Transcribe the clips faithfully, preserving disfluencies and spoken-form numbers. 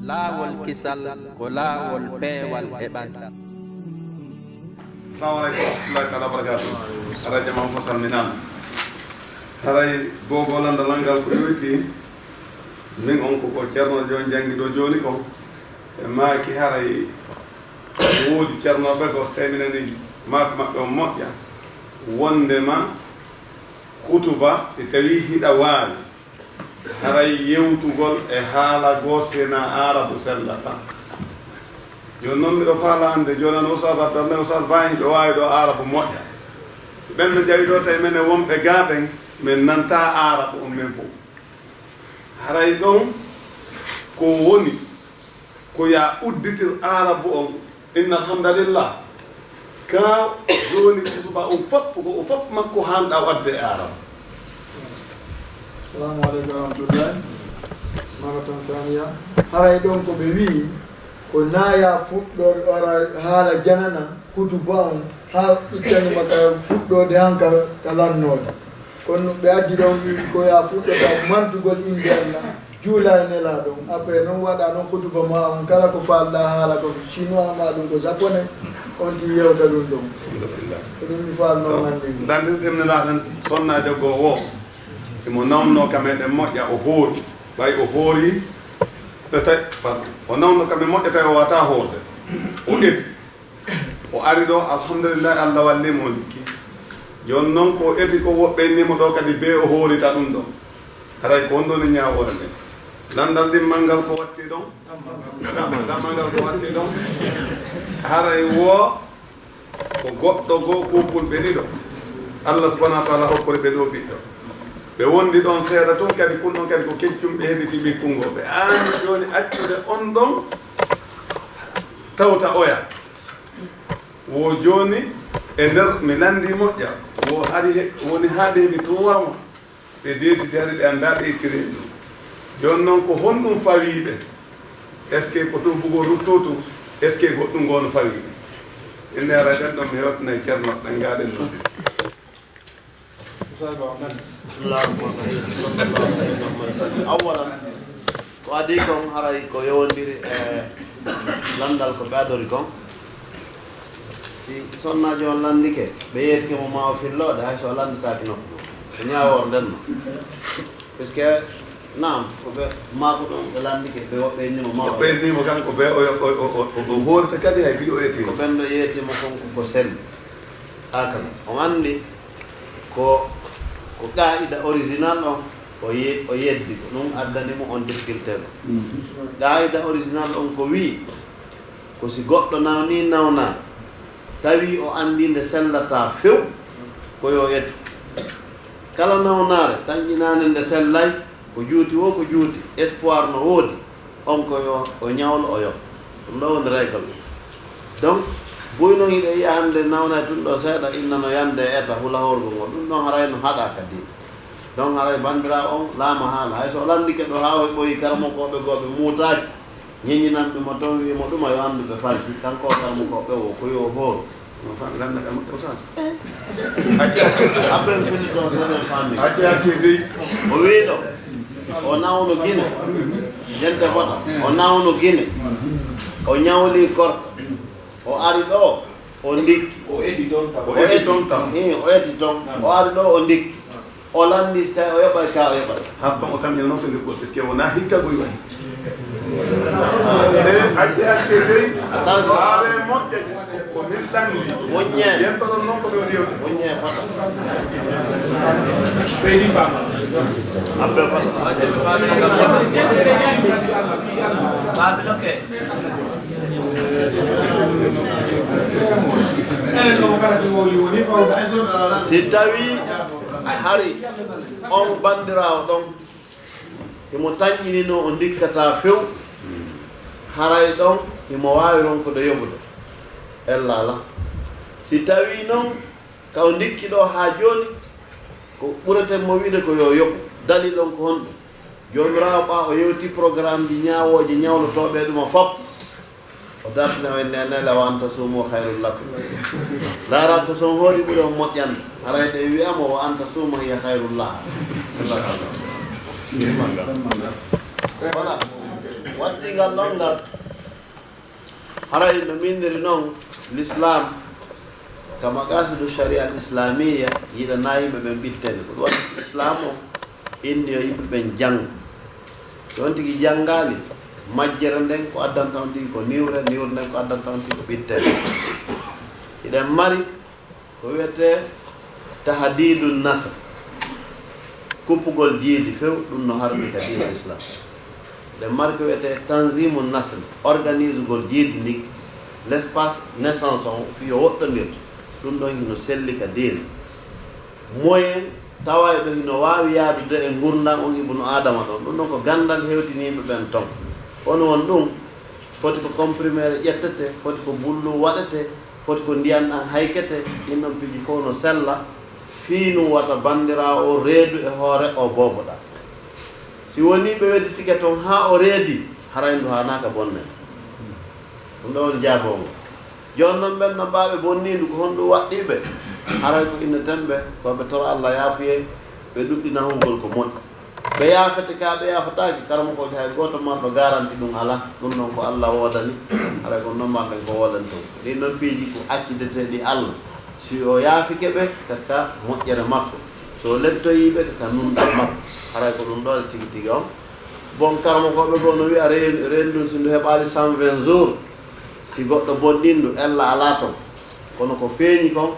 Laawol kisal ko laawol peewal e ɓantal. Assalamu aleykum wa rahmatullahi taala wa barakatuh. Haray jama on fof salminaama. Haray bogo landa langal ko yoyti min on ko ko ceerno jo janngi ɗo jooni ko ɓe maaki haray woodi ceernooɓe goo so tawi minen ni maako maɓɓe on moƴƴa wondema hutuba si tawi hiɗa waawi haray yewtugol e haala goo sena aarabu sellata. Jooni noon miɗo faala hannde jooni ano usal abdallah usal bahi ɓe waawi ɗo aarabu moƴƴa si ɓen no jawi ɗo tawi menen wonɓe gaa ɓen min nanta aarabu on min fof. Haray ɗon ko woni ko ya udditir aarabu on inna alhamdalillah. Ka jooni kutuba on fop ko o fop makko hanɗa wadde e aarabu. Assalamu aleykum warahmatullahi. Maratan saniya. Haray ɗon ko ɓe wi'i ko naya fuɗɗor ara haala janana hutuba on ha ittanima ka fuɗɗode han ka lannoode. Kono ɓe addi ɗon wi ko ya fuɗɗota mantugol innde Allah juula e nelaaɗo on. Après noon waɗa noon hutuba ma on kala ko faalɗa haala ko chinois ma ɗum ko japonais on ti yewta ɗum ɗon. Ko ɗum mi faalno nandi. Dandir ɗemnelaaɗen sonnaajo goo woo imo nawno ka meɗen moƴƴa o hoori ɓay o hoori tete pardon o nawno ka men moƴƴa tawi o wata hoorde o eti o ari ɗo alhamdulillahi allah walli mo o ndikki. Jooni noon ko eti ko woɓɓe inni mo ɗo kadi be o hoorita ɗum ɗo haray ko honɗoni ñaawoore nden landal ɗimmal ngal ko watti ɗon. Dammal ngal ko watti ɗon haray wo ko goɗɗo goo kuupulɓe ɗiɗo allah subahanahu wa taala hokkori ɓe ɗo ɓiɗɗo. Ɓe wondi ɗon seeɗa tun kadi kun ɗon kadi ko keccum ɓe heɓiti ɓikkungoo ɓe aani jooni accude on ɗon tawta oya. Wo jooni e nder mi lanndii moƴƴa wo hari woni haa ɓe heɓi trois mois. Ɓe deesidi hari ɓe anndaa ɓe ittiri en ɗum. Jooni noon ko honɗum fawii ɓe? Est ce que ko tun fugol ruttutu? Est ce que goɗɗum ngoo no fawii ɓe? Inne ara ɗen ɗon mi hewtina e ceerno ɗen ngaɗen noon. Bismillah ar-rahman ar-rahim. Sallallahu alaihi wa sallam. Awwalan ko adii kon haray ko yowondiri e lanndal ko ɓe adori kon. Si sonnaajo on lanndike ɓe yeetike mo ma o filloode hay so o lannditaaki nokku ɗum ko ñaawoor nden ma. Puisque naam ko ɓe maako ɗon ɓe lanndike ɓe woɓɓe innimo ma o ɓeynimo kanko ɓe o hoorita kadi hay fii o yeetimo. Ko ɓen ɗo yeetimo kon ko selli. Hakada on anndi ko ko qaida original on o yeddi ko ɗum addani mo on difficulté ɗo. Qaida original on ko wii ko si goɗɗo nawni nawnaare tawi o anndi nde sellata few ko yo etu. Kala nawnaare tanƴinaande nde sellay ko juuti wo ko juuti espoir no woodi on ko yo o ñawlo o yoɓa. Ɗum ɗo woni règle ɗum. Donc buy noon hiɗa yiya hannde nawnay tun ɗo seeɗa inna no yande eta hula horgo ngo ɗum ɗon haray no haɗa ka diina. Donc haray banndiraawo on laama haala hay so o lanndike ɗo haa o ɓoyi karamokooɓe goo ɓe muutaaki ñeñinanɓe mo toon wi'i mo ɗuma yo anndu ɓe falti kanko o karamokooɓe o ko yo hooru. Après mi fini ɗon so eɗen faami. O wii ɗo o nawno Gine. Jente fota o nawno Gine. O ñawli korka o ari ɗo o ndikki. O eti ton tan. Ii, o eti ton o ari ɗo o ndikki. O lanndi si tawi o yoɓay ka o yoɓata. Habba o tamƴina noon fende goɗɗo puisque wona hikka goy waɗi. E acce acce dey faare moƴƴa ko min lanndi. Muññe. Yentoɗon noon ko ɓe woni yewde. Muññe fota. Ɓeydi fama. Abbe fota. Si tawi hari on banndiraawo ɗon himo tanƴinino o ndikkata few, haray ɗon himo waawi ronkude yoɓude ella alaa. Si tawii non ka o ndikki ɗoo haa jooni, ko ɓureten mo wi'ude ko yo yoɓu. Dalil on ko honɗum? Joomiraawo ɓaa o yewti programmeji ñaawooje ñawlotooɓe e ɗuma fop. O dartini o inni, "Nene wa an tasuumu khayrun lakum." Laara ko so on hoori ɓuri on moƴƴande. Haray ɗe wi'amo, "Wa an tasuuma hiya khayrun laha." Voilà. Wattingal ɗon ngal, haray no minniri non l'islam, ka maqasidu sharia al islamiyya, yiɗanaa yimɓe ɓen ɓittene. Ko ɗum waɗi si islam o inni yo yimɓe ɓen janngu. Si on tigi janngaali, majjere nden ko addanta on tigi ko niwre, niwre nden ko addanta on tigi ko ɓittene. Hiɗen mari ko wiyetee tahdidu nasl, kuppugol jiidi few, ɗum no harmi ka diina islam. Hiɗen mari ko wiyetee tanzimu nasl, organisugol jiidi ndin, l'espace naissance on, fii yo woɗɗondir, ɗum ɗon hino selli ka diina. Moyen tawayɗo hino waawi yaadude e ngurndan on ibnu Aadama ɗon. Ɗum ɗon ko ganndal hewtiniiɓe ɓen ton. Kono won ɗum, foti ko comprimé ƴettete, foti ko bullu waɗete, foti ko ndiyan ɗan haykete, ɗin ɗon piiji fow no sella, fii nun wata banndiraawo o reedu e hoore o boobo ɗan. Si wonii ɓe wedditike ton haa o reedi, haray ndu haanaaka bonne. Ɗum ɗon woni jaabongo. Jooni non ɓen no mbaaɓe bonniindu, ko honɗum waɗɗii ɓe? Haray ko inneten ɓe, ko ɓe toro Alla yaafuyee, ɓe ɗuɗɗina huugol ko moƴƴi. Ɓe yaafete ka ɓe yaafataake, karamokoojo hay gooto marɗo garanti ɗum alaa. Ɗum ɗon ko Alla woodani, haray ko non marɗen ko woodani ton. Ɗin ɗon piiji ko accideteeɗi Alla. Si o yaafike ɓe, ka, ka moƴƴere makko. Si o lettoyii ɓe, ka, ka nunɗal makko. Haray ko ɗum ɗoo tigi tigi on. Bon, karamokooɓe goo no wi'a reen-, reen ɗum si ndu heɓaali cent vingt jours, si goɗɗo bonɗindu, ella alaa ton. Kono ko feeñi kon,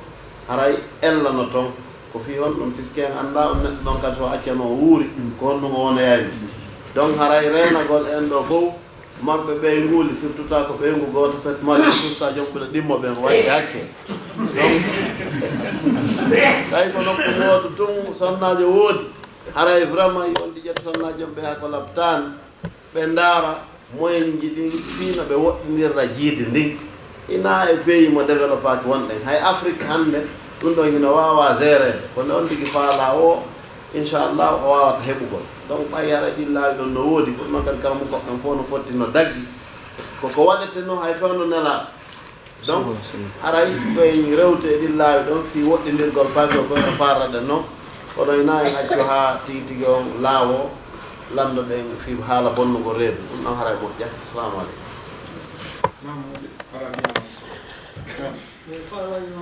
haray ella no ton. Ko fii honɗum? Puisque en anndaa on neɗɗo ɗon kadi so accano o wuuri, ko honɗum o wonoyayno. Donc haray reenagol en ɗoo fow, marɓe ɓeynguuli, surtout ta ko ɓeyngu gooto pet mari, surtout ta jom ɓe ɗimmo ɓen, waɗi hakke. Donc, tawi ko nokku gooto tun sonnaajo woodi, haray vraiment yo on ɗiƴat sonnaajo ɓe haa ko labtaan. Ɓe ndaara moyenji ɗin fii no ɓe woɗɗinirra jiidi ndin. Hinaa e pays mo développaaki wonɗen. Hay Afrique hannde, ɗum ɗon hino waawaa géreede. Kono on tigi faalaa o, inchallah, o waawata heɓugol. Donc, ɓay haray ɗin laawi ɗon no woodi, kono non kadi kala mo goɗɗon fof no fotti no daggi. Ko ko waɗetenoo hay fewndo nelaaɗo. Donc, haray ko en rewti e ɗin laawi ɗon fii woɗɗindirgol paabi o kono faarraɗen non. Kono ina en accu haa tigi tigi on laawo lanndo ɗen fii haala bonnugol reedu. Ɗum ɗon haray moƴƴa. Assalamu aleykum. Naam, moƴƴa. Haray mi faala yo,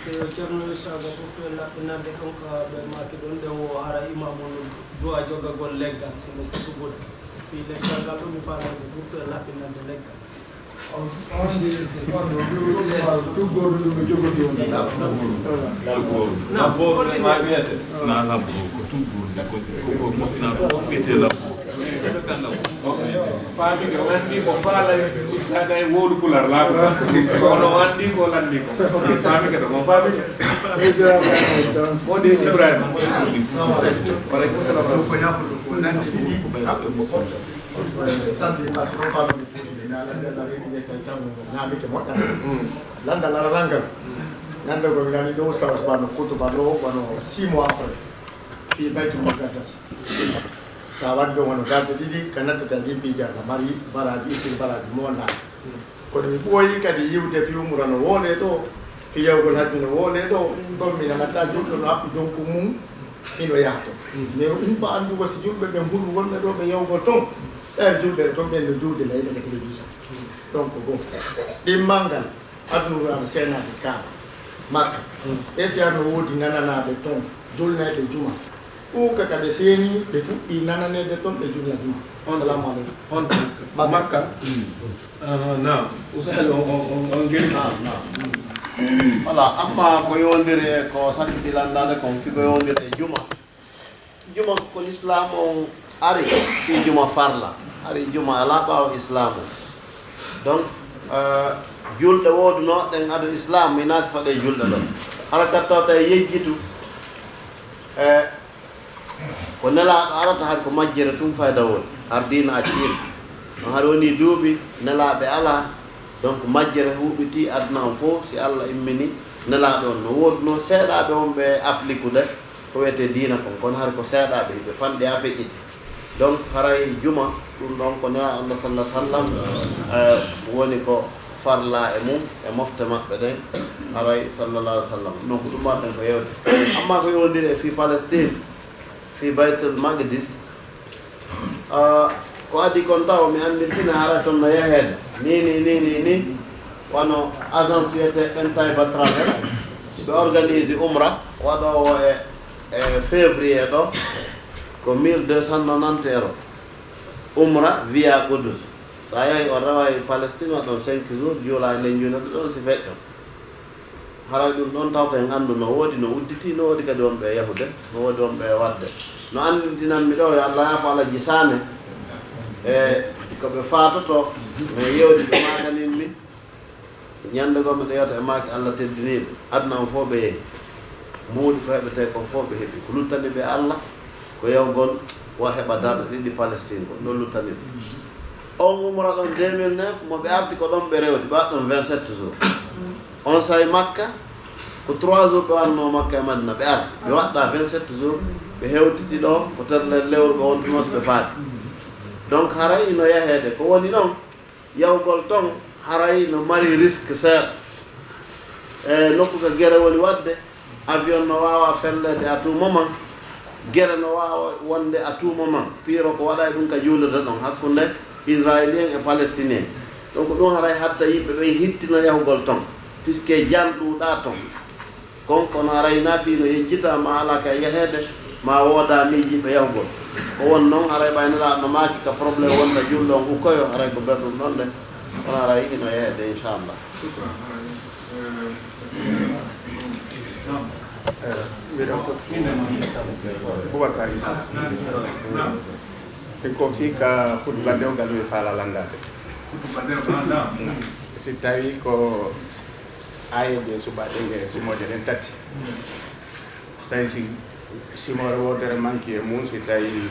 yo Ceerno Issa Ba ɓurtu en laɓɓinande ɗon ka ɓe maaki ɗon ɗen wo hara imaamu no duwa jogagol leggal, sinno kutugol. Fii leggal ngal ɗum mi faala yo ɓurtu en laɓɓinande leggal. On, on, on, tuggordu ɗum ɓe jogori on. Labbo. Labbo. Labbo. Maa wiyete? Na labbo. Ko tuggordu. Ko, ko, ko, na ko ɓete labbo. Faamike, o anndi ko faala Issa Ba e wowlu Pulaar laaɓi. Kono o anndi ko lanndi ko. Faamike ɗo, mo faamike. Wonde Ibrahima. Wa aleykum salam. Ko yahudu ko lanndi ɗiɗi, haɓɓe ko foof. Samedi, parce que o faamike. Ina lanndi Allah rewi ne tawi tan ñaamike moƴƴa. Lanndal ara lanndal. Ñande ko mi nani ɗo Oustaz Ba no kutuba ɗo, wano six mois après. Fii Baytul Muqaddas. Sa waɗi ɗon wano darɗe ɗiɗi, ka nattata ɗin piiji Allah mari baraaji, ittin baraaji mo wonnaani. Kono mi ɓooyi kadi yiwde fii umra no woolee ɗo, fii yahugol hajju no woolee ɗo, ɗon mi nanata julɗo no haɓɓi donku mum, hino yaha ton. Mais ɗum ko anndugol si julɓe ɓen hulu wonɓe ɗo ɓe yahugol ton, ɓen julɓe ton ɓen no juulde layɓe ka télévision. Donc, bon, ɗimmal ngal, aduna aɗa seenaade Kaaba, Makka. E si ano woodi nananaaɓe ton, julnayɓe juma. Ɗum ka ka ɓe seeni, ɓe fuɗɗi nananeede ton, ɓe julna juma. On, salamu aleykum. On, Makka. Makka. Ah, naam. Oustaz, on, on, on, on ngel. Naam, naam. Voilà, amma ko yowondiri e ko sakkiti lanndande kon, fii ko yowondiri e juma. Juma ko l'islam on ari, fii juma farla. Ari juma alaa ɓaawo islam on. Donc, euh, julɗe woodunoo ɗen ado islam, mi naasi faɗe julɗe ɗon. Hara kattawta e yejjitu, e ko nelaaɗo arata hari ko majjere tun fayda woodi. Har diina accii. No hari woni duuɓi nelaaɓe alaa. Donc, majjere huuɓitii aduna on fof, si Allah immini nelaaɗo on. No woodunoo seeɗaaɓe on ɓe applikude ko wiyetee diina kon, kono hari ko seeɗaaɓe, hiɓe fanɗi haa feƴƴiti. Donc, haray juma, ɗum ɗon ko nelaaɗo Allah sallallahu alaihi wasallam, eh, woni ko farla e mum, e mofte maɓɓe ɗen, haray sallallahu alaihi wasallam. Donc, ɗum mbaɗen ko yewde. Amma ko yowondiri e fii Palestine, fii Baytul Maqdis, Ah, ko adii kon taw mi anndintina hara toon no yaheede. Ni, ni, ni, ni, ni. Wano agence wiyetee Ɓen Tayba Travel. Ɓe organise umra, waɗoowo e, e février ɗo. Ko mille deux cent nonante euro. Umra via Qudus. So a yahi, on rewa e Palestine, waɗon cinq jours, juula e nden juulirde ɗon, si feƴƴo. Haray ɗum ɗon taw ko en anndu no woodi, no udditi, no woodi kadi wonɓe e yahude, no woodi wonɓe e waɗde. No anndinanmi ɗo, yo Allah yaafo Alhaji Saane, e ko ɓe faatoto, mi yeewti ɓe maakaninmi. Ñande goo miɗo yewta e maaki Allah teddiniiɗo. Aduna on fof ɓe yehi. Mbuuɗi ko heɓetee kon fof ɓe heɓi. Ko luttani ɓe Allah, ko yawgol wa heɓa darɗe ɗiɗi Palestine, ko ɗum luttani ɓe. On umra ɗon deux mille neuf, mo ɓe arti ko ɗon ɓe rewti, ɓe waɗi ɗon vingt-sept jours. On say Makka, ko trois jours ɓe wannoo Makka e Madina, ɓe arti. Ɓe waɗɗa vingt-sept jours, ɓe hewtiti ɗo, ko terle lewru ɓe wontunoo si ɓe faati. Donc, haray hino yaheede. Ko woni ɗon, yahugol ton haray no mari risque seeɗa. E nokku ka gere woni waɗde, avion no waawa felleede à tout moment, gere no waawa wonde à tout moment. Piiro ko waɗa e ɗum ka juulirde ɗon hakkunde Israélien e Palestinien. Donc ɗum haray hatta yimɓe ɓen hittina yahugol ton, puisque jan ɗuuɗa ton. Kon, kono haray na fii no yejjita, ma alaa ka yaheede, ma wooda miijiiɓe yahugol. Ko won non, haray ɓay Nelaaɗo no maaki ka problème wonta julɗo on ukkoyo, haray ko berɗum ɗon de. Kono haray hino yaheede, inchallah. Shukran. Haray, eh, eh, mbiɗo ko Boubacar Issa. Naam. Naam. Ko fii ka hutuba dewgal mi faala landaade. Hutuba dewgal, naam. Si tawi ko aayeeje suɓaaɗe ɗe simooje ɗen tati. So tawi si simoore wootere manki e mum, si tawi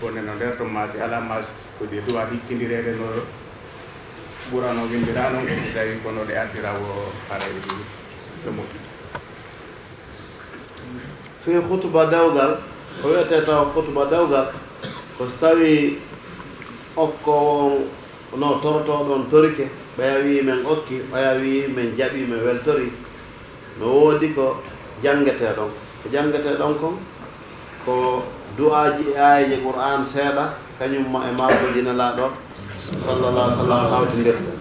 bone no nder ton, ma si alaa, ma ko ɗe duwa hikkindireede no ɓurano winndira non, e si tawi ko no ɗe artira wo haray ɗum ɗo moƴƴi. Fii hutuba dewgal, ko wiyetee taw hutuba dewgal, ko so tawi okkoowo on no torotooɗo on torike, ɓeya wi'i men okki, ɓeya wi'i men jaɓi, men weltori. No woodi ko janngetee ɗon. Ko janngetee ɗon kon, ko du'aaji e aayeeje Qur'aan seeɗa, kañum ma e maakuuji Nelaaɗo, sallallahu alaihi wasallam, hawtindirta.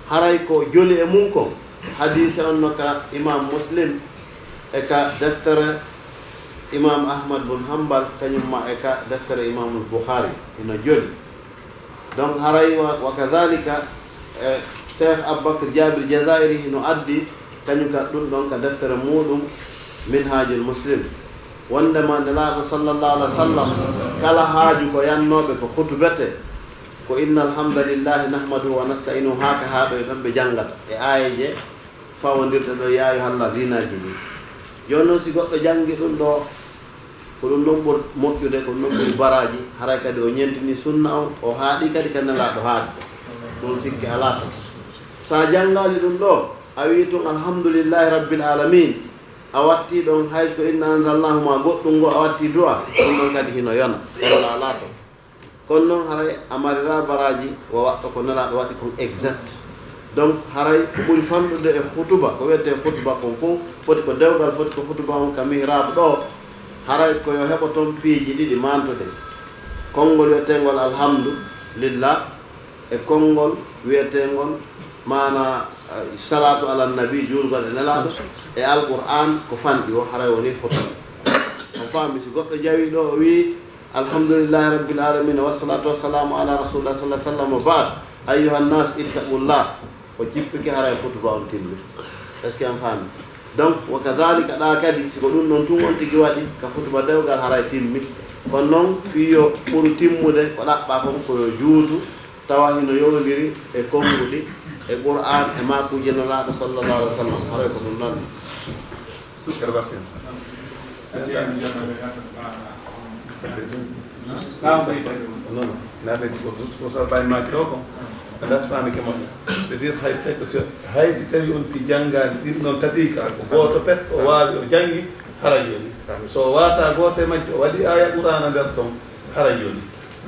Haray ko joli e mum kon, hadiise on no ka Imam Muslim, e ka deftere Imam Ahmad bun Hanbal, kañum ma e ka deftere Imamul Bukhari, hino joli. Donc, haray wa, wa kadhalika, eh, Cheikh Abubakar Jabir Jazairi hino addi, kañum ka ɗum ɗon ka deftere muɗum Minhajul Muslim. Wondema Nelaaɗo sallallahu alaihi wasallam, kala haaju ko yannooɓe ko hutubete, ko inna alhamdulillahi nahmaduhu wa nasta'inuhu, haa ka haa ɗo e ɗon ɓe janngata. E aayeeje fawandirɗe ɗo, ya ayyuhal lazina ji ɗi. Jooni noon, si goɗɗo janngi ɗum ɗo, ko ɗum ɗon ɓuri moƴƴude, ko ɗum ɗon ɓuri baraaji, haray kadi o ñentini sunna on, o haaɗi kadi ka Nelaaɗo haaɗi. Ɗum sikke alaa ton. Sa janngaali ɗum ɗo, a wii tun, "Alhamdulillahi Rabbil Alamin." A watti ɗon, hay ko "Inna anzalnahu" ma goɗɗum ngo, a watti du'a, ɗum ɗon kadi hino yona. Ɗum alaa ton. Kono noon, haray a marira baraaji, wa waɗɗo ko Nelaaɗo waɗi kon exact. Donc, haray ko ɓuri fanɗude e hutuba, ko wiyetee hutuba kon fof, foti ko dewgal, foti ko hutuba on ka mihrab ɗo, haray ko yo heɓo toon piiji ɗiɗi maantoɗe. Konngol wiyeteengol alhamdulillah, e konngol wiyeteengol maana, eh, salatu ala nabi, juulgol e Nelaaɗo, e Alqur'aan ko fanɗi o, haray woni hutuba. On faami, si goɗɗo jawi ɗo, o wii, "Alhamdulillahi Rabbil Alamin, wassalatu wassalamu ala Rasulillah sallallahu alaihi wasallam, wa ba'd. Ayyuhan nas, ittaqullah." O jippike, haray hutuba on timmi. Est-ce que on faami? Donc, wa kadhalika ɗa kadi, si ko ɗum ɗon tun on tigi waɗi, ka hutuba dewgal haray timmi. Kono noon, fii yo ɓuru timmude, ko ɗaɓɓa kon ko yo juutu, tawa hino yowondiri e konnguɗi, e Qur'aan, e maakuuji Nelaaɗo sallallahu alaihi wasallam. Haray ko ɗum ɗon. Sukkere basket. Non, non. Naɓe ko, ko sa bay maaki ɗo ko. Aɗa faami ke moƴƴa. C'est-à-dire, hay so tawi, hay si tawi on ti janngaani ɗin ɗon tati ka, ko gooto pet o waawi, o janngi, haray yoni. So o waata gooto e majji, o waɗi aaya Qur'aana nder ton, haray yoni.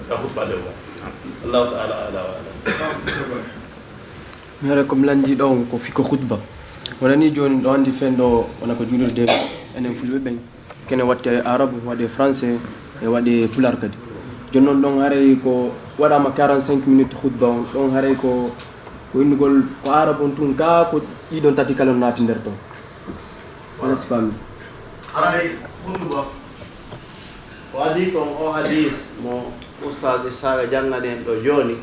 Ka hutuba dewgal. Allahu ta'ala a'la wa a'lam. Mi haray ko mi lanndi ɗon ko fii ko hutuba. Wonani jooni ɗo anndi fen ɗo wona ko juulirde enen fulɓe ɓen. Kene waɗte arabu, waɗe français, e waɗe pulaar kadi. Jooni noon ɗon haray ko waɗaama quarante-cinq minutes khutba on, ɗon haray ko, ko innugol ko Arab on tun ka ko ɗiɗon tati kala no naati nder ton. Wala si faami. Haray khutba, ko adii kon o hadis mo Ustaz Isaaqa janngani en ɗo jooni,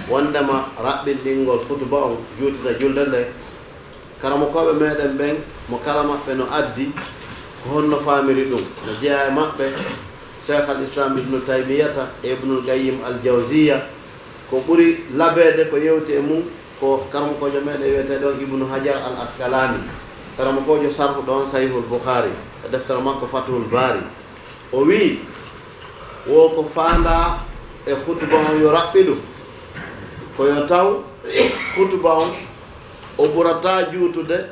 wondema raɓɓinɗingol khutba on juutina julde nde. Karamokooɓe meɗen ɓen, mo kala maɓɓe no addi ko honno faamiri ɗum. No jeyaa e maɓɓe Cheikh al Islam Ibnu Taymiyata e Ibnul Qayyim al Jawziya. Ko ɓuri labeede ko yewti e mum ko karamokoojo meɗen wiyeteeɗo on Ibnu Hajar al Asqalani, karamokoojo sarhu ɗon Sahihul Bukhari e deftere makko Fathul Bari. O wi'i, wo ko faandaa e khutba on yo raɓɓiɗu, ko yo taw khutba on o ɓurataa juutude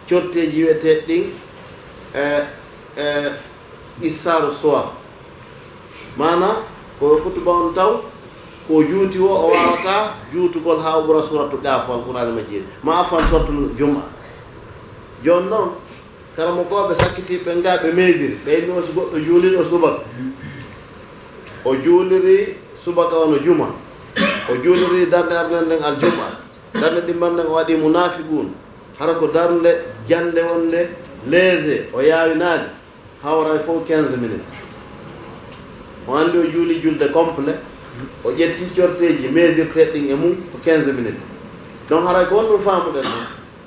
corteeji wiyeteeɗi ɗin e, e qissaaru suwar. Maanaa, ko e khutba on taw ko juuti wo o waawataa juutugol haa o ɓura suratu Qaaf Alqur'aani Majiid, ma afwan, suratul Jum'a. Jooni noon, karamokooɓe sakkitiiɓe ɓen gaa ɓe meesiri, ɓe inni o si goɗɗo juulino subaka, o juuliri subaka wano juma, o juuliri darnde arnde nden aljuma, darnde ɗimmande nden o waɗi munaafiquun, hara ko darnde jannde wonde léger, o yaawinaali, hawray fof quinze minutes. O anndi o juuli julde complet, o ƴetti corteeji meesirteeɗi ɗin e mum ko quinze minutes. Donc haray ko honɗum faamuɗen ɗon?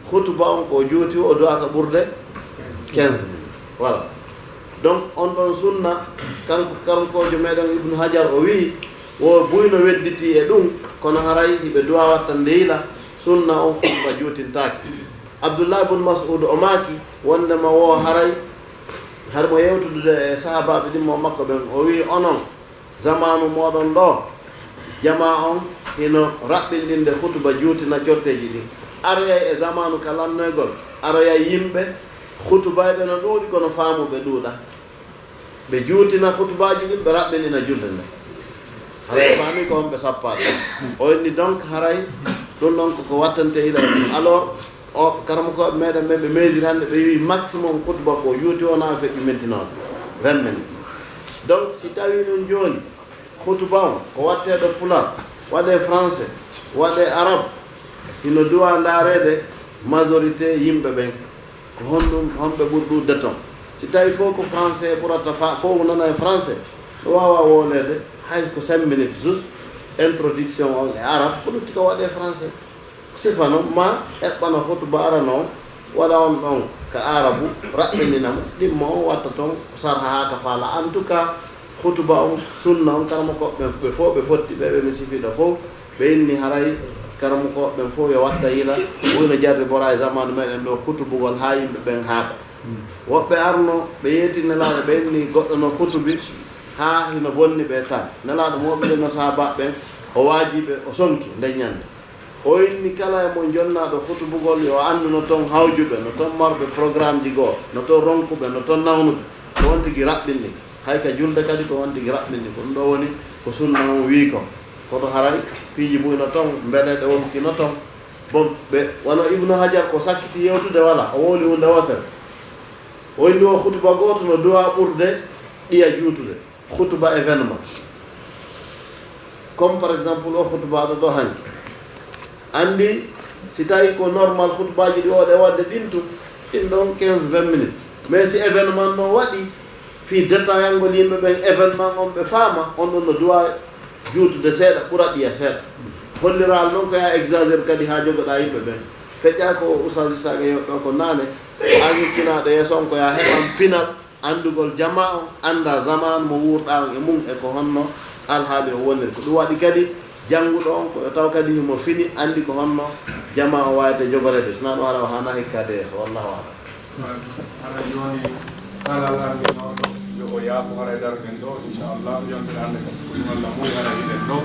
Khutba on ko juuti o du'aaka ɓurde quinze minutes. Voilà. Donc on ɗon sunna, kanko, kankoojo meɗen Ibnu Hajar o wi'i, wo buy no wedditi e ɗum, kono haray hiɓe du'a wattande yila, sunna on khutba juutintaake. Abdullah ibn Mas'ud o maaki, wondema wo haray, har mo yewtudude e sahaabaaɓe ɗimmo makko ɓen, o wi'i, onon, zamaanu mooɗon ɗo, jamaa on hino raɓɓinɗinde khutuba juutina corteeji ɗin. Aroyay e zamaanu ka lannoygol, aroyay yimɓe, khutubayɓe no ɗuuɗi kono faamuɓe ɗuuɗa. Ɓe juutina khutubaaji ɗin, ɓe raɓɓinɗina julde nden. Haray faami ko on ɓe sappaade. O inni donc haray ɗum ɗon koko wattante ila e ɗum. Alors, o karamokooɓe meɗen ɓen ɓe meesiri hannde, ɓe wi'i maximum khutba ko juuti wona feƴƴi minti noon, vingt minutes. Donc si tawi nun jooni khutba on ko watteeɗo pular, waɗee français, waɗee arabe, hino du'a ndaareede majorité yimɓe ɓen. Ko honɗum, honɓe ɓuri ɗuuɗde ton? Si tawi fof ko français ɓurata fa-, fof nana e français, no waawa wooleede hay ko cinq minutes, juste introduction on e arabe, ko lutti ko waɗee français. Sifa non ma eɓɓana khutba arano on, waɗa on ɗon ka arabu, raɓɓinina mo, ɗimmo on watta ton sarha haa ka faala. En tout cas, khutba on, sunna on, karamokooɓe ɓen ɓe fof ɓe fotti, ɓe ɓe mi sifiɗo fof, ɓe inni haray karamokooɓe ɓen fof yo watta yila, woni jarribora e zamaanu meɗen ɗo khutubugol haa yimɓe ɓen haaɓa. Woɓɓe arno, ɓe yeeti Nelaaɗo, ɓe inni goɗɗo no khutubi haa hino bonni ɓe tan. Nelaaɗo mo ɓe no sahaabaaɓe ɓen, o waaji ɓe, o sonki nden ñande. O inni kala e mon jonnaaɗo khutubugol yo anndu no ton hawjuɓe, no ton marɓe programmeji goo, no ton ronkuɓe, no ton nawnuɓe. Ko on tigi raɓɓinɗi. Hay ka julde kadi ko on tigi raɓɓinɗi. Ko ɗum ɗo woni ko sunna on wii kon. Koto haray piiji buy no ton, mbeleɗe wonki no ton. Bon, ɓe, wano Ibnu Hajar ko sakkiti yewtude wala, o wowli huunde wootere. O inni o khutuba gooto no du'a ɓurde ɗiya juutude. Khutuba événement. Comme par exemple o khutubaaɗo ɗo hanki. Anndi si tawi ko normal khutubaaji ɗi o ɗe waɗde ɗin tun, ɗin ɗon quinze, vingt minutes. Mais si événement no waɗi, fii détaillangol yimɓe ɓen événement on ɓe faama, on ɗon no du'a juutude seeɗa, ɓura ɗiya seeɗa. Holliral non ko ya exagère kadi haa jogoɗaa yimɓe ɓen. Feƴƴaa ko Oustaz Isaaqa yeewti ɗo ko naane, an hikkinaaɗo yeeso on ko ya heɓan pinal, anndugol jamaa on, annda zamaanu mo wuurɗaa on e mum e ko honno alhaali on woniri. Ko ɗum waɗi kadi jannguɗo on ko yo taw kadi himo fini, anndi ko honno jamaa on waawete jogoreede. Sinaa ɗum hara o haanaa hikkaade yeeso. Wallahu a'lam. Hara jooni kala lanndinooɗo yo o yaafo hara e darngen ɗo, inchallah, yontere hannde kam, so ɗum Allah muuyi hara hiɗen ɗo.